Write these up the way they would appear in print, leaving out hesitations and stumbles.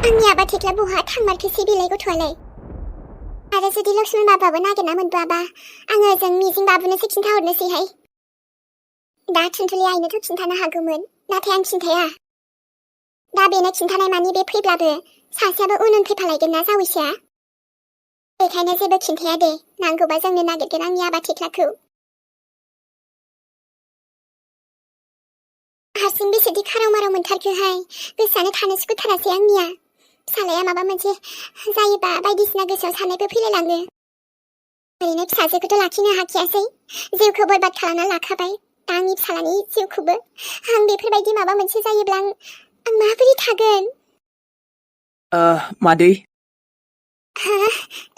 आंनि आबा थेख्ला बहा थांमारखोसै बेलाय गथ'आलाय आरो जुदि लक्ष्मण बाबाबो नागिरना मोनबोआबा आङो जों मिजिं बाबुनोसो खिन्थाहरनोसैहाय दा थुनथुलि आइनोथ' खिन्थानो हागौमोन नाथाय आं खिन्थाया दा बेनो खिन्थानाय मानि बे फैब्लाबो सासेयाबो उन फैफालायगोन ना जावैसोआ बेखायनो जेबो खिन्थाया दे नांगौबा जोंनो नागिरगोन आंनि आबा थेख्लाखौ हारसिं बेसेदि खाराव माराव मोनथारखोहाय गोसोआनो थानो सुखुथारासै आंनिया फिसालाया माबा मोनसे जायोबा बायदिसिना गोसोआव साननायबो फैलायलाङो ओरैनो फिसाजोखौथ' लाखिनो हाखियासै जिउखौ बरबाद खालामना लाखाबाय दा आंनि फिसालानि जिउखौबो आं बेफोरबायदि माबा मोनसे जायोब्ला आं माबोरै थागोन मादै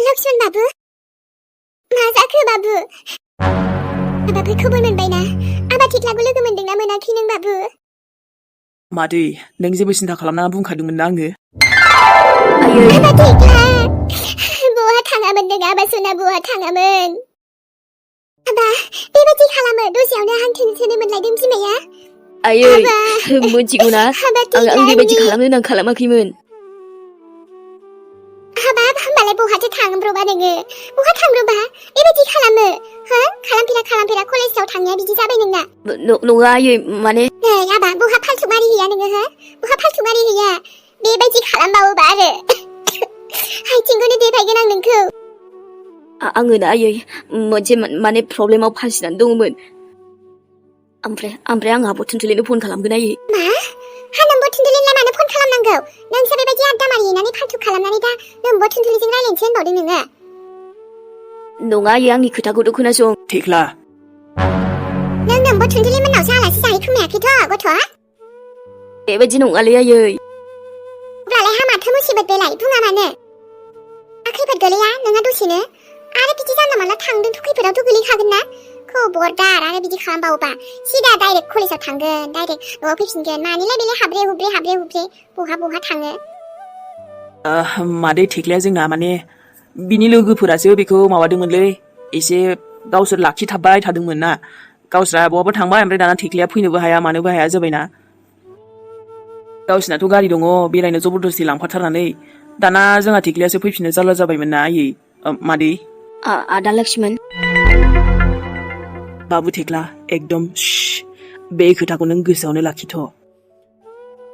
लक्ष्मण बाबु मा जाखो बाबु बाबु खबर मोनबायना आबा थेख्लाखौ लोगो मोनदोंना मोनाखै नों बाबु मादै नों जेबो सिन्था खालामनाङा बुंखादोंमोन ना आङो आबा थेख्ला बहा थाङामोन नों आबा सना बहा थाङामोन आबा बेबायदि खालामो दसेयावनो हां थोनो मोनलायदों बिमाया आयै मोनथिगौना आं बेबायदि खालामनो होनना खालामाखैमोन हाबाब होमबालाय बहाथो थांब्रबा नोङो बहा थांब्रबा बेबायदि खालामो हो खालामफेरा कलेजाव थांनाया बिदि जाबाय नोंना नङा आयै माने नै आबा बहा फालथु मारि हैया नोङो हो बहा फालथु मारि हैया बेबायदि खालामबावोबा आरो आइथिंखौनो देफायगोन आं नोंखौ आङो ना आयै मोनसे माने प्रब्लेमाव फासिनानै दङमोन ओमफ्राय आं आब' थुनथुलिनो फन खालामगोन आयै मा नोंबो थुनथुलिनो मानो फन खालामनांगौ नोंसो बेबायदि आद्दा मारि हैनानै फालथु खालामनानै दा नोंबो थुनथुलिजों रायलायनोसै होनबावदों नोङो नङा आयै आंनि खोथाखौथ' खोनासं थेख्ला नोंबो थुनथुलि मोननावसो आलासि जाहैखोमायाखैथ' गथ'आ बेबायदि नङालै आयै अब्लालाय हामाथो मुसिबत बेलाय बुङा मानो खैफोद गोलैया नोंहा दसेनो आरो बिदि जानला मानला थांदोंथ' खैफोदावथ' गोलैखागोन ना खबरदार आरो बिदि खालामबावोबा सिदा डाइरेक्ट कलेजाव थांगोन डाइरेक्ट न'आव फैफिनगोन मानिलाय बेलाय हाब्रे हुब्रे बहा थाङो मादै थेख्लाया जोंना माने बिनि लोगोफोरासो बेखौ माबादोंमोनलै एसे गावसोर लाखिथाबबाय थादोंमोन ना गावस्रा बहाबा थांबाय ओमफ्राय दाना थेख्लाया फैनोबो हाया मानोबो हाया जाबायना गावसिनाथ' गारि दङ बेरायनो जबरदस्ति लांफाथारनानै दाना जोंहा थेख्लायासो फैफिननो जारला जाबायमोन ना आयै मादै आदा लक्ष्मण बाबु थेख्ला एकदम बे खोथाखौ नों गोसोआवनो लाखिथ'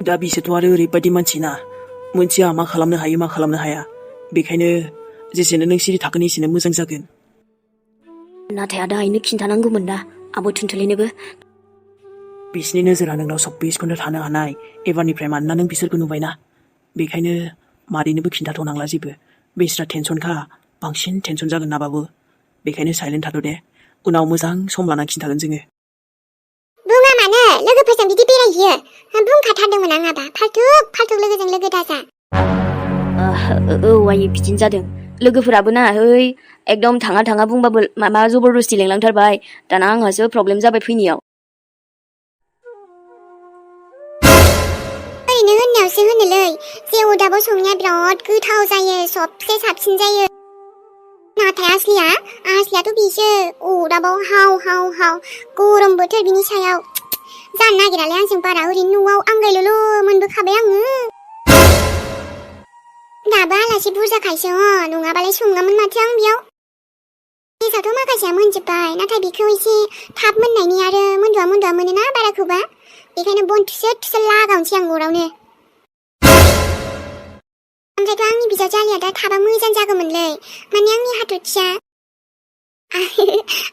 दा बिसोरथ' आरो ओरैबायदि मानसि ना मोनथिया मा खालामनो हायो मा खालामनो हाया बेखायनो जेसेनो नों सिरि थागोन एसेनो मोजां जागोन नाथाय आदा आइनो खिन्थानांगौमोन ना आब' थुनथुलिनोबो बिसिनि नोजोरा नोंनाव 24 घन्टा थानो हानाय एबारनिफ्राय मानोना नों बिसोरखौ नुबायना बेखायनो मादैनोबो खिन्थाथ'नांला जेबो बेस्रा टेनसनखा बांसिन टेनसन जागोन ना बाबु बेखायनो साइलेन्ट थाथ' दे उनाव मोजां सम लानानै खिन्थागोन जोङो बुङा मानो लोगोफोरजों बिदि बेरायहैयो बुंखाथारदोंमोन आं आबा फाल्थु लोगोजों लोगो दाजा औ आयै बिदिनो जादों लोगोफोराबो ना एकदम थाङा बुंबाबो माबा जबरदस्ति लेंलांथारबाय दाना आंहासो प्रब्लेम जाबाय फैनायाव ओरैनो होननायावसो होनोलै जे अदाबाव संनाया बिराद गोथाव जायो सबसे साबसिन जायो नाथाय आसलियाथ' बिसो अदाबाव हाव गरम बोथोर बिनि सायाव जानो नागिरालाय आंजों बारा ओरैनो न'आव आंगायल'ल' मोनबोखाबाय आङो दाबो आलासि बुरजाखायसो नङाबालाय सङामोन माथो आं बेयाव गेसावथ' माखासेया मोनजोब्बाय नाथाय बेखौ एसे थाब मोननायनि आरो मोनदुआ मोनोना बाराखौबा बेखायनो बन थुसो लागावनोसै आं अरावनो ओमफ्रायथ' आंनि बिजावजालिया दा थाबा मोजां जागौमोनलै माने आंनि हाथरखिया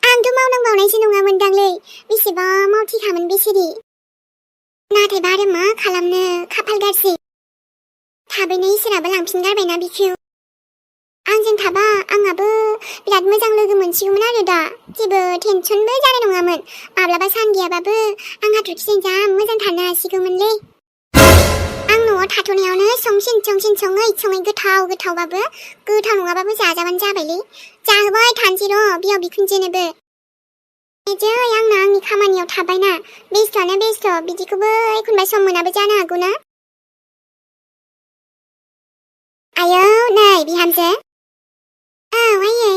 आंथ' मावनायसो नङामोनदांलै बेसेबा मावथिखामोन बेसेरि नाथायबा आरो मा खालामनो खाफाल गाज्रि थाबैनो इसोराबो लांफिनगारबायना बिखौ आंजों थाबा आंहाबो बिराद मोजां लोगो मोनसिगौमोन आरो दा जेबो टेनसनबो जानाय नङामोन माब्लाबा सान गैयाबाबो आं हाथरखिजों जा मोजां थानो हासिगौमोनलै आं न'आव थाथ'नायावनो सङै गोथावबाबो गोथाव नङाबाबो जाजाबानो जाबायलै जाहोबाय थानोसै बियाव बिखुनजोनोबो जै आंना आंनि खामानियाव थाबायना बेस्थ'आनो बेस्थ' बिदिखौबो एखनबा सम मोनाबो जानो हागौना आयौ नै बिहामजो औ आयै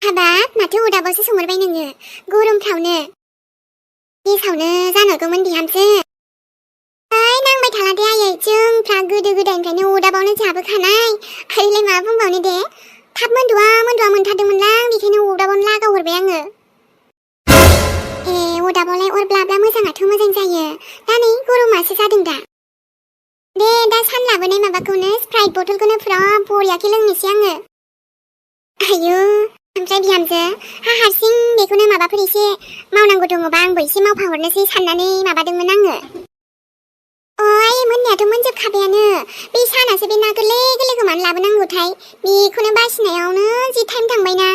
हाबाब माथो अदाबावसो संहरबाय नोङो गरमफ्रावनो गेसावनो जानांगौमोन बिहामजो नांबाय थाला दे आयै जोंफ्रा गोदो गोदायनिफ्रायनो अरदाबावनो जाबोखानाय आरोलाय मा बुंबावनो दे थाब मोनद'आ मोनथारदोंमोनलां बेखायनो अरदाबावनो लागावहरबाय आङो अरदाबावलाय अर ब्लाब्ला मोजाङाथ' मोजां जायो दा नै गरमासो जादों दा दे दा सान लाबोनाय माबाखौनो स्प्राइट बथलखौनो फुरा बरियाखे लोंनोसै आङो आयु ओमफ्राय बिहामजो हारसिं बेखौनो माबाफोर एसे मावनांगौ दङबा आंबो एसे मावफाहरनोसै साननानै माबादोंमोन आङो ओइ मोननायाथ' मोनजोबखाबायानो बे सानासो बे ना गोरलै गोरलैखौ मानो लाबोनांगौथाय बेखौनो बासिनायावनो जि टाइम थांबायना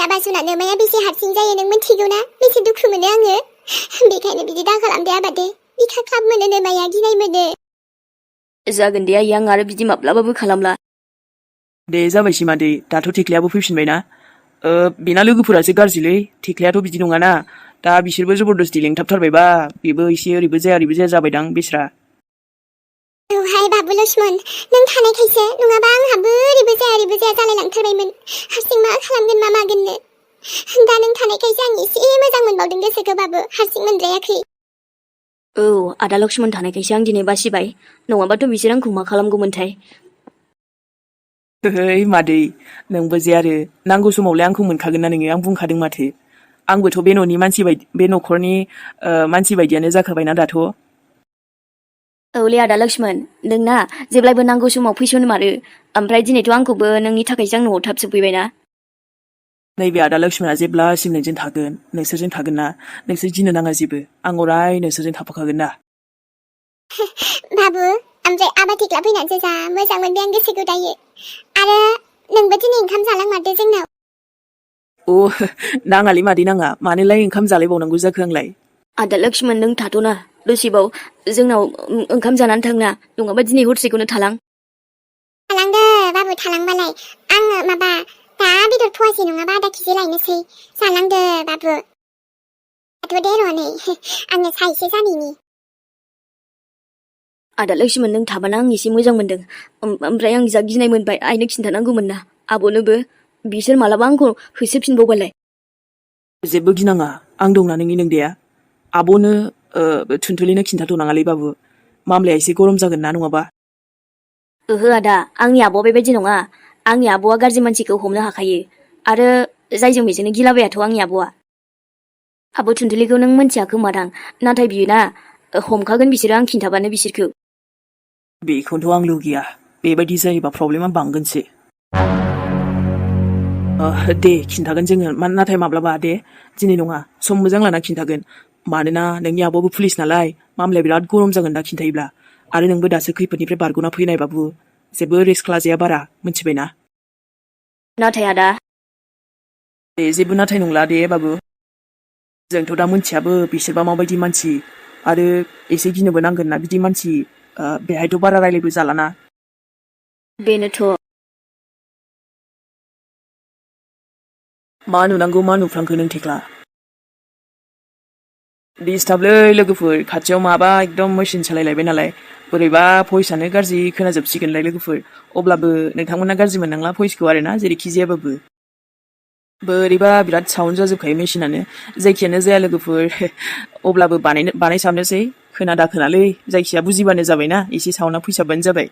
आबा जुनानो माया बेसे हारसिं जायो नों मिथिगौ ना बेसे दुखु मोनो आङो बेखायनो बिदि दा खालामदे आबादे बिखा खाब मोनो माया गिनाय मोनो जागोन दे आयै आं आरो बिदि माब्लाबाबो खालामला दे जाबायसै मादै दाथ' थेख्लायाबो फैफिनबायना बेना लोगोफोरासो गाज्रिलै थेख्लायाथ' बिदि नङाना दा बिसोरबो जबरदस्ति लेंथाबथारबायबा बेबो एसे ओरैबो जाया जाबायदां बेस्रा औहाय बाबु लक्ष्मण नों थानायखायसो नङाबा आंहाबो ओरैबो जाया जालायलांथारबायमोन हारसिं मा खालामगोन मा मागोननो दा नों थानायखायसो आं एसे मोजां मोनबावदों गोसोखौ बाबु हारसिं मोनद्रायाखै औ आदा लक्ष्मण थानायखायसो आं दिनै बासिबाय नङाबाथ' बिसोर आंखौ मा खालामगौमोनथाय ओइ मादै नोंबो जे आरो नांगौ समावलाय आंखौ मोनखागोन ना नोङो आं बुंखादों माथो आंबोथ' बे न'नि मानसि बायदि बे न'खरनि मानसि बायदियानो जाखाबायना दाथ' औलै आदा लक्ष्मण नोंना जेब्लायबो नांगौ समाव फैसनमारो ओमफ्राय दिनैथ' आंखौबो नोंनि थाखायसो आं न'आव थाब सफैबायना नैबे आदा लक्ष्मणआ जेब्लासिम नोंजों थागोन नोंसोरजों थागोन ना नोंसोर गिनो नाङा जेबो आं अराय नोंसोरजों थाफाखागोन ना बाबु ओमफ्राय आबा थेख्ला फैनानैसो जा मोजां मोनबाय आं गोसोखौ दायो आरो नोंबो दिनै ओंखाम जालांमारदो जोंनाव नाङालै मादै नाङा मानोलाय ओंखाम जालायबावनांगौ जाखो आंलाय आदा लक्ष्मण नों थाथ'ना दसेबाव जोंनाव ओंखाम जानानै थांना नङाबा दिनै हरसेखौनो थालां थालांदो बाबु थालांबालाय आङो माबा दा बेदर फवासे नङाबा आधा केजि लायनोसै जालांदो बाबु दाथ' दे र' नै आङो सा एसे जानायनि आदा लक्ष्मण नों थाबाना आं एसे मोजां मोनदों ओमफ्राय आं जा गिनाय मोनबाय आइनो खिन्थानांगौमोन ना आब'नोबो बिसोर मालाबा आंखौ होसोफिनबावबालाय जेबो गिनाङा आं दंना नोंनि नोंदाया आब'नो थुनथुलिनो खिन्थाथ'नाङालै बाबु मामलाया एसे गरम जागोन ना नङाबा ओहो आदा आंनि आब'आ बेबायदि नङा आंनि आब'आ गाज्रि मानसिखौ हमनो हाखायो आरो जायजों बेजोंनो गिलाबायाथ' आंनि आब'आ आब' थुनथुलिखौ नों मोनथिया खोमादां नाथाय बियो ना हमखागोन बिसोरो आं खिन्थाबानो बिसोरखौ बेखौनोथ' आं लुगैया बेबायदि जायोबा प्रब्लेमा बांगोनसो दे खिन्थागोन जोङो नाथाय माब्लाबा दे दिनै नङा सम मोजां लाना खिन्थागोन मानोना नोंनि आब'आबो पुलिस नालाय मामलाया बिराद गरम जागोन दा खिन्थायोब्ला आरो नोंबो दासो खैफोदनिफ्राय बारग'ना फैनाय बाबु जेबो रिस्क लाजाया बारा मिथिबायना नाथाय आदा दे जेबो नाथाय नंला दे बाबु जोंथ' दा मोनथियाबो बिसोरबा माबायदि मानसि आरो एसे गिनोबो नांगोन ना बिदि मानसि बेहायथ' बारा रायलायबो जालाना बेनोथ' मा नुनांगौ मा नुफ्लांखो नों थेख्ला दिसटाबलै लोगोफोर खाथियाव माबा एकदम मेसिन सालायलायबाय नालाय बोरैबा भइसआनो गाज्रि खोनाजोबसिगोनलाय लोगोफोर अब्लाबो नोंथांमोना गाज्रि मोननांला भइसखौ आरोना जेरैखि जायाबाबो बोरैबा बिराद साउन्ड जाजोबखायो मेसिनानो जायखियानो जाया लोगोफोर अब्लाबो बानायसाबनोसै खोनालै जायखिया बुजिबानो जाबायना एसे साउन्डआ फैसाबबानो जाबाय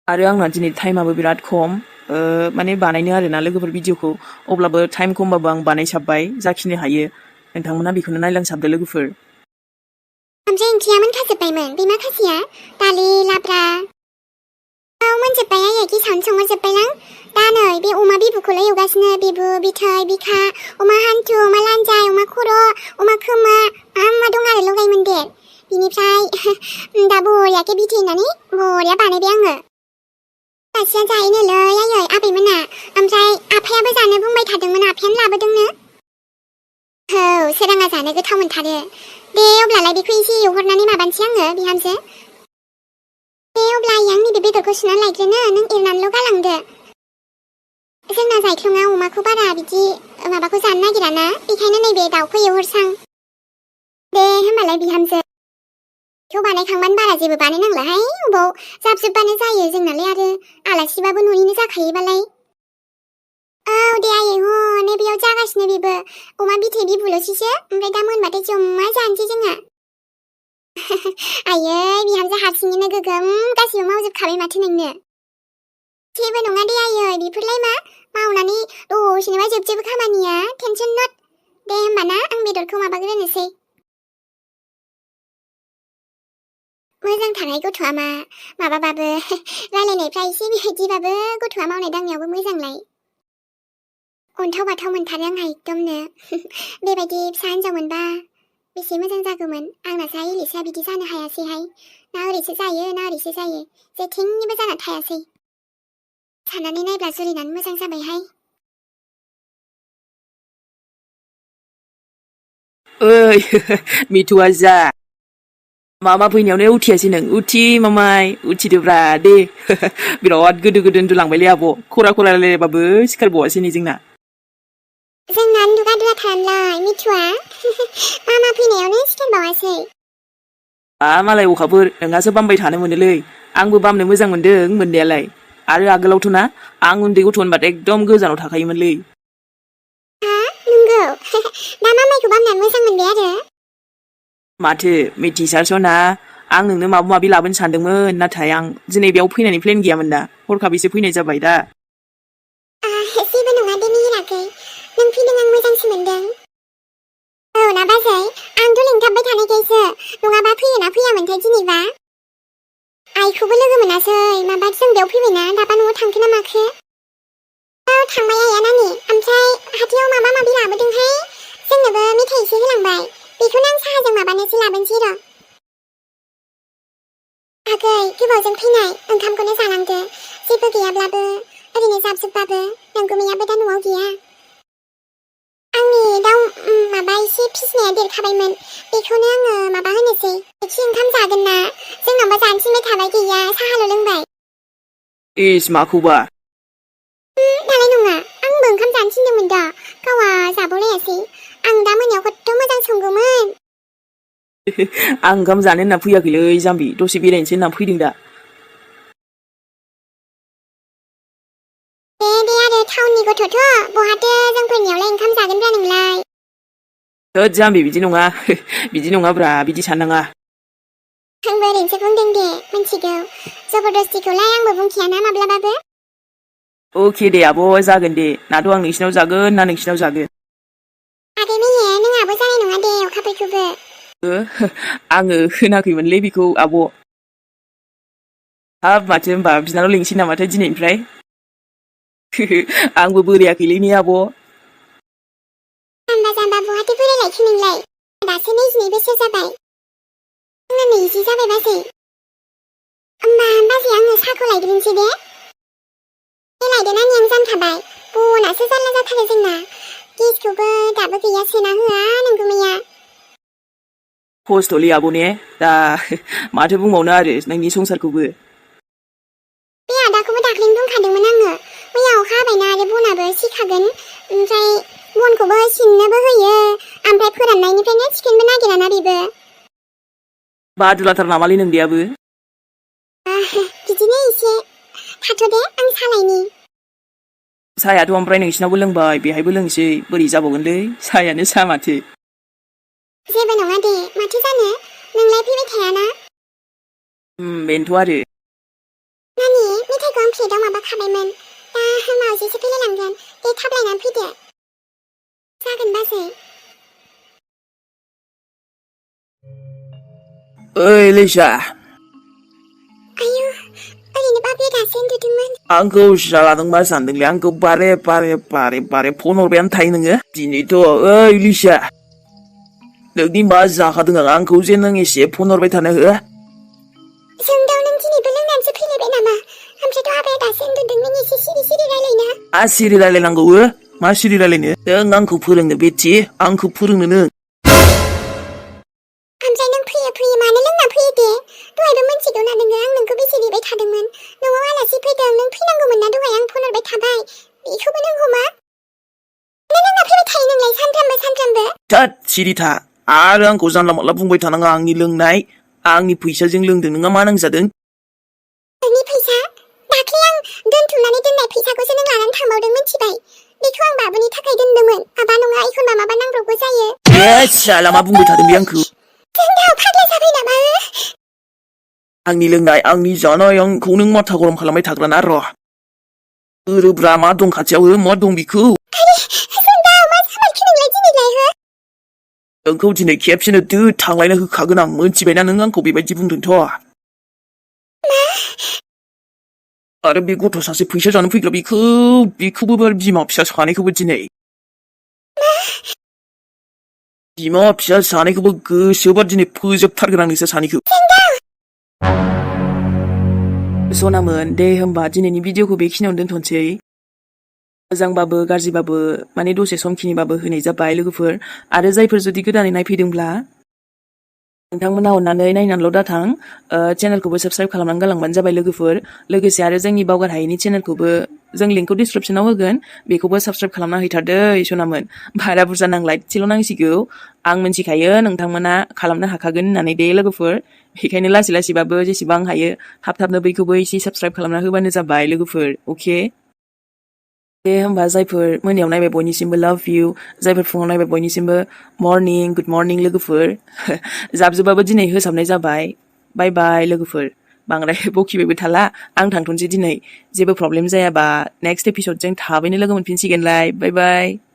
आरो आंना दिनै टाइमाबो बिराद खम माने बानायनो आरोना लोगोफोर भिडिअखौ अब्लाबो टाइम खमबाबो आं बानायसाबबाय जाखिनि हायो नोंथांमोना बेखौनो नायलांसाबदो लोगोफोर ओमफ्राय ओंख्रिया मोनखाजोब्बायमोन बे माखासेया दालि लाब्रा मोनजोब्बाय आयै गेसावनो संहरजोब्बायलां दा नै बे अमा बिबुखौल' एवगासिनो बिबु बिथै बिखा अमा हान्थु अमा लान्जाय अमा खर' अमा खोमा मा दं आरो लगाय मोन्देर बिनिफ्राय दा बरियाके बिथै होननानै बरिया बानायबाय आङो दासिया जाहैनोलै आयै आबैमोना ओमफ्राय आफायाबो जानो बुंबाय थादोंमोन आफायानो लाबोदोंनो औ सोराङा जानो गोथाव मोनथारो दे अब्लालाय बेखौ एसे एवहरनानै माबानोसै आङो बिहामजो दे अब्ला आं नैबे बेदरखौ सुना लायग्रोनो नों एरनानैल' गालांदो जोंना जायख्लङा अमाखौ बारा बिदि माबाखौ जानो नागिरा ना बेखायनो नैबे दाउखौ एवहरसां दे होमबालाय बिहामजो बेखौ बानायखांबानो बारा जेबो बानायनांलाहाय अबाव जाबजोबबानो जायो जोंनालाय आरो आलासिबाबो न'निनो जाखायोबालाय औ दे आयै हनै बेयाव जागासिनो बेबो अमा बिथै बिबुल'सैसो ओमफ्राय दा मोनबाथाय जमा जानोसै जोंहा आयै बिहामजो हारसिङैनो गोगोम गासिबो मावजोबखाबाय माथो नोंनो। जेबो नङा दे आयै, बेफोरलाय मा मावनानै दसेनोबा जोबजोबो खामानिया, टेनसन नट। दे होमबाना आं बेदरखौ माबाग्रोनोसै। मोजां थानाय गथ'आ माबाबाबो रायलायनायफ्रा एसे बिदिबाबो गथ'आ मावनाय दांनायावबो मोजांलाय। अन्थाव बाथाव मोनथारो आंहा एकदमनो। बेबायदि फिसा हिन्जाव मोनबा बेसे मोजां जागौमोन। आंनासो इलिसा बिदि जानो हायासैहाय। ना ओरैसो जायो ना ओरैसो जायो, जेथिंनिबो जाना थायासै। साननानै नायब्ला जुरिनानै मोजां जाबायहाय। ओइ मिथुआ जा मामा फैनायावनो उथियासै नों। उथि मामाय उथिदोब्रा दे। बिराद गोदो उन्दुलांबायलै आब'। खरा रायलायबाबो सिखारबावासै नै जोंना। जोंना उन्दुगा दुगाथारालाय मिथुआ। मामा फैनायावनो सिखारबावासै। मालाय अखाफोर नोंहासो बामबाय थानो मोनोलै। आंबो बामनो मोजां मोनदों मोननायालाय। आरो आगोलावथ' ना आं उन्दै गथ' होनबाथाय एकदम गोजानाव थाखायोमोनलै। हा नंगौ? दा मामायखौ बामनानै मोजां मोनबाय आरो? माथो मिथिसारसना। आं नोंनो माबा माबि लाबोनो सानदोंमोन, नाथाय आं दिनै बेयाव फैनायनि प्लेन गैयामोन ना। हरखाबैसो फैनाय जाबाय दा। जेबो नङा दे मिहिराखै। नों फैदों आं मोजांसो मोनदों। औ ना बाजै, आंथ' लिंथाबबाय थानायखायसो, नङाबा फैयोना फैयामोनथाय दिनैबा। आइखौबो लोगो मोनासै। माबा जों बेयाव फैबायना, दाबा न'आव थांखो ना माखो? औ थांबाय आइया नानि। ओमफ्राय हाथायाव माबा माबि लाबोदोंहाय। जोंनोबो मेथाइ एसे होलांबाय। बेखौनो आं साहाजों माबानोसो लाबोनोसै र'। आगै गोबावजों फैनाय, ओंखामखौनो जालांदो। जेबो गैयाब्लाबो ओरैनो जाबजोबबाबो। नोंगुमैयाबो दा न'आव गैया। आंनि दाउ माबा एसे फिसिनाया देरखाबायमोन। बेखौनो आङो माबा होनोसै। एसे ओंखाम जागोन ना? जोंनावबा जानोसैबाय थाबाय गैया, साहाल' लोंबाय। इस माखौबा? दालाय नङा, आंबो ओंखाम जानो थिनदोंमोन दा। गावहा जाबावलायासै। आं दा मोनायाव खथ्थ' मोजां संगौमोन। आं ओंखाम जानो होनना फैयाखैलै जाम्बि, दसे बेरायनोसै होनना फैदों दा। दे आरो टाउननि गथ'थ' बहाथो जों फैनायावलाय ओंखाम जागोनब्रा नोंलाय। होद जाम्बि बिदि नङा। बिदि नङाब्रा, बिदि साननाङा। आंबो ओरैनोसो बुंदों दे, मिथिगौ। जबरदस्तिखौलाय आंबो बुंखायाना माब्लाबाबो। अके दे आब' जागोन दे। नाथ' आं नोंसिनाव जागोन ना नोंसिनाव जागोन? आगै मिहि नोंहाबो जानाय नङा दे अखाफोरखौबो। आङो होनाखैमोनलै बेखौ आब'। हाब माथो होनबा बिनानाव लिंसै नामाथाय दिनैनिफ्राय? आंबो बोरायाखैलै ने आब'। जाम्बा बहाथो बोरायलायखो नोंलाय? दासो 22 बोसोर जाबाय। आंना 20 जाबाय बाजै। होमबा बाजै आङो साहाखौ लायग्रोनोसै दे। दे लायदो नानि, आं जामथाबाय। बनासो जारला जाथारो जोंना। गेसखौबो दाबो गैया, सोना होआ नोंगुमैया। खस्थ'लै आब' ने? दा माथो बुंबावनो आरो नोंनि संसारखौबो। बे आदाखौबो दाख्लैनो बुंखादोंमोन आङो। मैया अखा हाबायना आरो बनाबो सिखागोन। ओमफ्राय बनखौबो सिननोबो होयो, ओमफ्राय फोराननायनिफ्रायनो थिखोनोबो नागिराना बेबो। बादुलाथार नामालै नोंदैयाबो? बिदिनो एसे। थाथ' दे आं सा लायनि। साहायाथ' ओमफ्राय नोंसिनावबो लोंबाय, बेहायबो लोंसै। बोरै जाबावगोनलै, साहायानो साहा माथो। जेबो नङा दे, माथो जानो। नोंलाय फैबाय थायाना? बेनोथ' आरो। नानि, मेथाइखौ आं प्लेटाव माबाखाबायमोन। दा मावजिसो फैलायलांगोन। दे थाब लायनानै फैदो। जागोन बाजै। ओइ लिसा। आयौ, ओरैनो बाबाया दासो उन्दुदोंमोन। आंखौ सिरा लादों मा सानदोंलै? आंखौ बारे फन हरबायानो थायो नोङो। दिनैथ' ओइ लिसा, नोंनि मा जाखादों आंखौ जे नों एसे फन हरबाय थानो हो? जोंदाव नों दिनैबो लोंनानैसो फैलायबाय नामा? ओमफ्रायथ' आबाया दासो उन्दुदों, नों एसे सिरि सिरि रायलायना। मा सिरि रायलायनांगौ हो? मा सिरि रायलायनो? नों आंखौ फोरोंनो बेथि, आंखौ फोरोंनो नों। ओमफ्राय नों फैयो मानो लोंना फैयो दे? दहायबो मिथिगौ ना नोङो, आं नोंखौ बेसे नेबाय थादोंमोन। न'आव आलासि फैदों, नों फैनांगौमोन ना दहाय, आं फन हरबाय थाबाय। बेखौबो नों हमा? मानो लोंना फैबाय थायो नोंलाय सानफ्रामबो? थोद सिरि था। आरो आंखौ जानला मोनला बुंबाय थानाङा। आंनि लोंनाय, आंनि फैसाजों लोंदों। नोंहा मा नांजादों? नोंनि फैसा? दाख्लै आं दोनथुमनानै दोननाय फैसाखौसो नों लानानै थांबावदों, मिथिबाय? बेखौ आं बाबुनि थाखाय दोनदोंमोन। माबा नङा एखनबा माबा नांब्रबगौ जायो। साला मा बुंबाय थादों बे आंखौ? जोंदाव फाग्ला जाबाय नामा? आंनि लोंनाय आंनि जानाय आंखौ नों माथा गरम खालामबाय थाग्राना र' गोरोब्रा मा दं खाथियाव मा दं बिखौ नोंखौ दिनै खेबसेनो थांलायनो होखागोन आं मोनथिबायना नों आंखौ बेबायदि बुंदोंथ' आरो बे गथ' सासे फैसा जानो फैग्रा बेखौबो बिमा फिसा सानैखौबो दिनै बिमा फिसा सानैखौबो गोसोबा दिनै फोजोबथारगोन आं नोंसोर सानैखौ सनामोन दे होमबा दिनैनि भिडिअखौ बेखिनियावनो दोनथ'नोसै मोजांबाबो गाज्रिबाबो माने दसे समखिनिबाबो होनाय जाबाय लोगोफोर आरो जायफोर जुदि गोदानै नायफैदोंब्ला नोंथांमोना अननानै नायनानैल' दाथां चेनेलखौबो साबस्क्राइब खालामनानै गालांबानो जाबाय लोगोफोर लोगोसे आरो जोंनि बावगार हायैनि चेनेलखौबो जों लिंकखौ डिसक्रिपसनाव होगोन बेखौबो साबस्क्राइब खालामना हैथारदो सनामोन बारा बुरजा नांला एसेल' नांसिगौ आं मिन्थिखायो नोंथांमोना खालामनो हाखागोन होननानै दे लोगोफोर बेखायनो लासै लासैबाबो जेसेबां हायो थाब थाबनो बैखौबो एसे साबस्क्राइब खालामना होबानो जाबाय लोगोफोर अके दे होमबा जायफोर मोनायाव नायबाय बयनिसिमबो लाभ इउ जायफोर फुङाव नायबाय बयनिसिमबो मर्निं गुड मर्निं लोगोफोर जाबजोबाबो दिनै होसाबनाय जाबाय बाय बाय लोगोफोर बांद्राय बखिबायबो थाला आं थांथ'नोसै दिनै जेबो प्रब्लेम जायाबा नेक्स्ट एपिसडजों थाबैनो लोगो मोनफिनसिगोनलाय बाय बाय